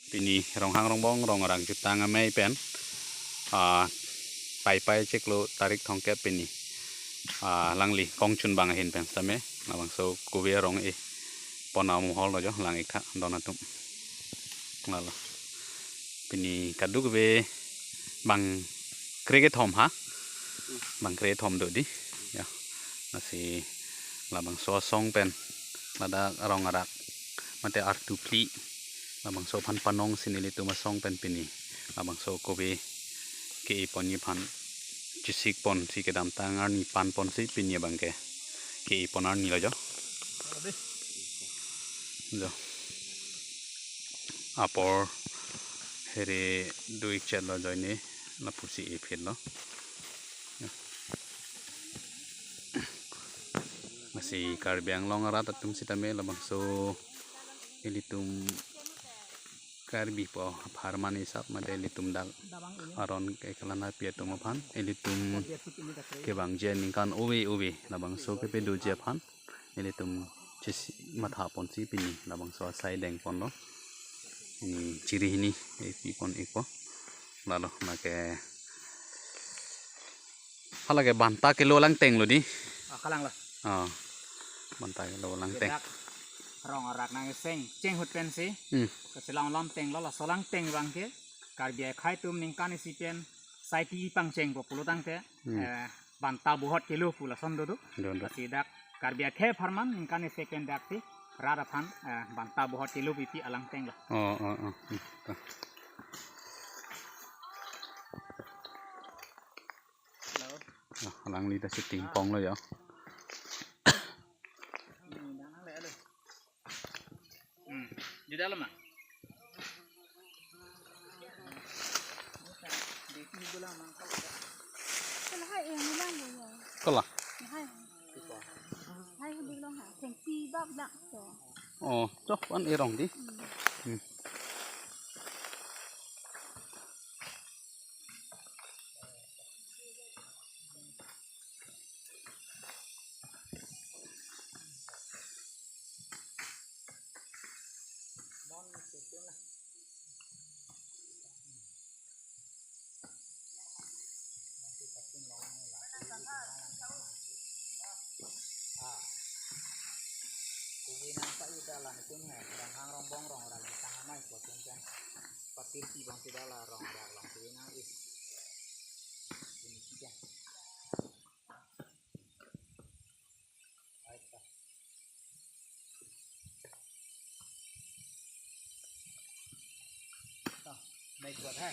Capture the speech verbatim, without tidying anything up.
Pini Ronghang Rongbong Rong Arak Jutang Amei pen, ah, Paipai chiklo tarik thomkep pini, ah, alangli kongchunbang ahin pen sitame labangso kove arong-e pon amohor lo jo, lang-iktha don atum. Lalo. Pini kadokave bang kre kethom ha. Bang kre kethom do dei. Ya. Lasi labangso asong pen ladak Rong Arak mate artu phli labangso aphan panong si nelitum asong pen pini labangso kove ke-e ponji aphan chesik ponsi kedamtang arni pan ponsi pini abangke ke-e pon arni lo jo. Jo. Apor here do-ik chet lo joine lapusi e phit lo. Lasi Karbi Anglong arat atum sitame labangso ilitum Karbi po apharman isap mate ilitum dak aron kekelang api atum aphan ilitum kevangji aningkan ove ove labangso kepadoji aphan ilitum chesi matha ponsi pini labangso asai deng ponlo. Ini chiri hini epi pon-ikpo. Lalo lake halake banta kelo langteng lo dei. Ah, kalang lo. Oh. Banta kelo langteng. Dak Rong Arak nangcheng, cheng ahut pensi. Hmm. Kachelong langteng lo, laso langteng abangke Karbi akhei atum ningkan isi pen sai ti pangchengpo pulo tangte, Hmm. eh, banta bohot kelo pu lason do do. Do, do. Lasi dak Karbi akhei apharman ningkan isi pen dak si rat aphan, eh, banta bohot kelo pipi alangteng lo. Oh, oh, oh. Hmm. Hello. Ah, alangli ta shooting pong lo ya. Hmm, dang le, alo. Hmm, di dalam ah. Di sini bola mangkal. Kalau hai yang bilang bola. Kalau? Hai. Hai bilang ha, sengpi bak dak to. Oh, chok an erong dei. Hmm. Hmm. Kuwi nang pa ida la ni tum he, Ronghang Rongbong Rong Arak Jutang Amei ko tum pen. Patir si bang sida la Rong Arak lang kuwi nang is. Ini sih ya. Baik, Pak. Oh, baik buat ha.